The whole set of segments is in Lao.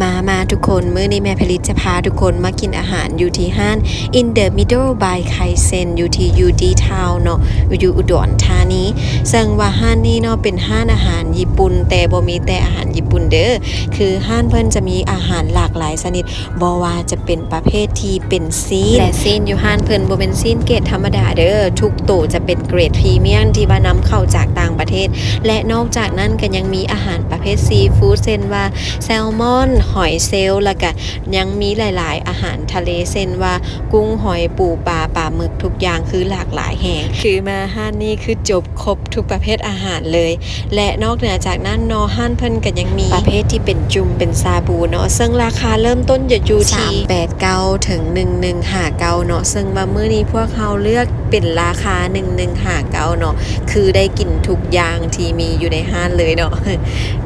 ມາ ມາທຸກຄົນ, ມື້ນີ້ແມ່ຜະລິດຈະພາທຸກຄົນມາກິນອາຫານຢູ່ທີ່ຮ້ານ In the Middle by Kaisen ຢູ່ທີ່ ຢູ ດີ Town ເນາະ, ຢູ່ອຸດອນທານີ. ເຊິ່ງວ່າຮ້ານນີ້ເນາະ ເປັນຮ້ານອາຫານຍີ່ປຸ່ນ, ແຕ່ບໍ່ມີແຕ່ອາຫານຍີ່ປຸ່ນເດີ້, ຄືຮ້ານເພິ່ນຈະມີອາຫານຫຼາກຫຼາຍຊະນິດ, ບໍ່ວ່າຈະເປັນປະເພດທີ່ເປັນຊີ້ນ ແລະ ຊີ້ນຢູ່ຮ້ານເພິ່ນບໍ່ແມ່ນຊີ້ນເກຣດທຳມະດາເດີ້, ທຸກໂຕຈະເປັນເກຣດພຣີມຽມທີ່ວ່ານຳເຂົ້າຈາກຕ່າງປະເທດ ແລະ ນອກຈາກນັ້ນກໍຍັງມີອາຫານປະເພດຊີຟູດ ເຊັ່ນວ່າ ແຊລມອນ, ຫອຍເຊລ ແລ້ວກະຍັງມີຫຼາຍໆອາຫານທະເລ ເຊັ່ນວ່າ ກຸ້ງ, ຫອຍ, ປູ, ປາ, ປາໝຶກ, ທຸກຢ່າງຄືຫຼາກຫຼາຍແຮງ. ຄືມາຮ້ານນີ້ຄືຈົບຄົບທຸກປະເພດອາຫານເລີຍ ແລະ ນອກເໜືອຈາກນັ້ນເນາະ, ຮ້ານເພິ່ນກໍຍັງມີປະເພດທີ່ເປັນຈຸ່ມ, ເປັນຊາບູເນາະ, ເຊິ່ງລາຄາເລີ່ມຕົ້ນຈະຢູ່ທີ່ສາມແປດເກົ້າ ເຖິງໜຶ່ງໜຶ່ງຫ້າເກົ້າເນາະ, ເຊິ່ງວ່າມື້ນີ້ພວກເຮົາເລືອກເປັນລາຄາໜຶ່ງໜຶ່ງຫ້າເກົ້າເນາະ, ຄືໄດ້ກິນທຸກຢ່າງທີ່ມີຢູ່ໃນຮ້ານເລີຍເນາະ,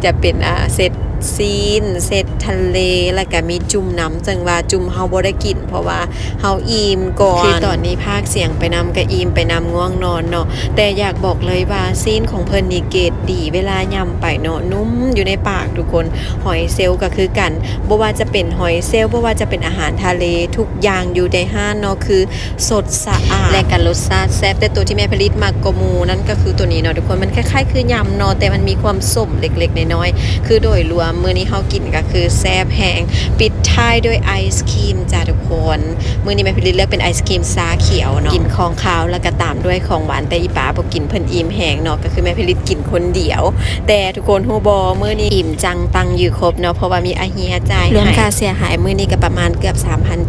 ຈະເປັນ ອ່າ ເຊັດ ຊີ້ນ, ເຊັດທະເລ ແລ້ວກະມີຈຸ່ມນຳ, ເຊິ່ງວ່າຈຸ່ມເຮົາບໍ່ໄດ້ກິນ ເພາະວ່າເຮົາອີ່ມກ່ອນ. ຄືຕອນນີ້ພາກສຽງໄປນຳ ກະອີ່ມໄປນຳ, ງ່ວງນອນເນາະ, ແຕ່ຢາກບອກເລີຍວ່າຊີ້ນຂອງເພິ່ນນີ້ເກຣດດີ, ເວລາຫຍ້ຳໄປເນາະ ນຸ້ມຢູ່ໃນປາກທຸກຄົນ. ຫອຍເຊລກໍຄືກັນ, ບໍ່ວ່າຈະເປັນຫອຍເຊລ, ບໍ່ວ່າຈະເປັນອາຫານທະເລ, ທຸກຢ່າງຢູ່ໃນຮ້ານເນາະ ຄື ສົດສະອາດ ແລະກະລົດຊາດແຊບ. ແຕ່ໂຕທີ່ແມ່ຜະລິດມັກກວ່າໝູ່ນັ້ນກໍຄືໂຕນີ້ເນາະທຸກຄົນ, ມັນຄ້າຍໆຄືຍຳເນາະ ແຕ່ມັນມີຄວາມສົ້ມເລັກໆນ້ອຍໆ. ຄືໂດຍລວມມື້ນີ້ເຮົາກິນກໍຄືແຊບແຮງ, ປິດທ້າຍດ້ວຍໄອສະຄຣີມຈ້າທຸກຄົນ. ມື້ນີ້ແມ່ຜະລິດເລືອກເປັນໄອສະຄຣີມຊາຂຽວເນາະ, ກິນຂອງຄາວແລ້ວກໍຕາມດ້ວຍຂອງຫວານ, ແຕ່ອີ່ປາບໍ່ກິນ, ເພິ່ນອີ່ມແຮງເນາະ, ກໍຄືແມ່ຜະລິດກິນຄົນດຽວ. ແຕ່ທຸກຄົນຮູ້ບໍ່, ມື້ນີ້ອີ່ມຈັງຕັງຢູ່ຄົບເນາະ ເພາະວ່າມີອາເຮຍຈ່າຍໃຫ້. ລວມຄ່າເສຍຫາຍມື້ນີ້ກໍປະມານເກືອບສາມພັນ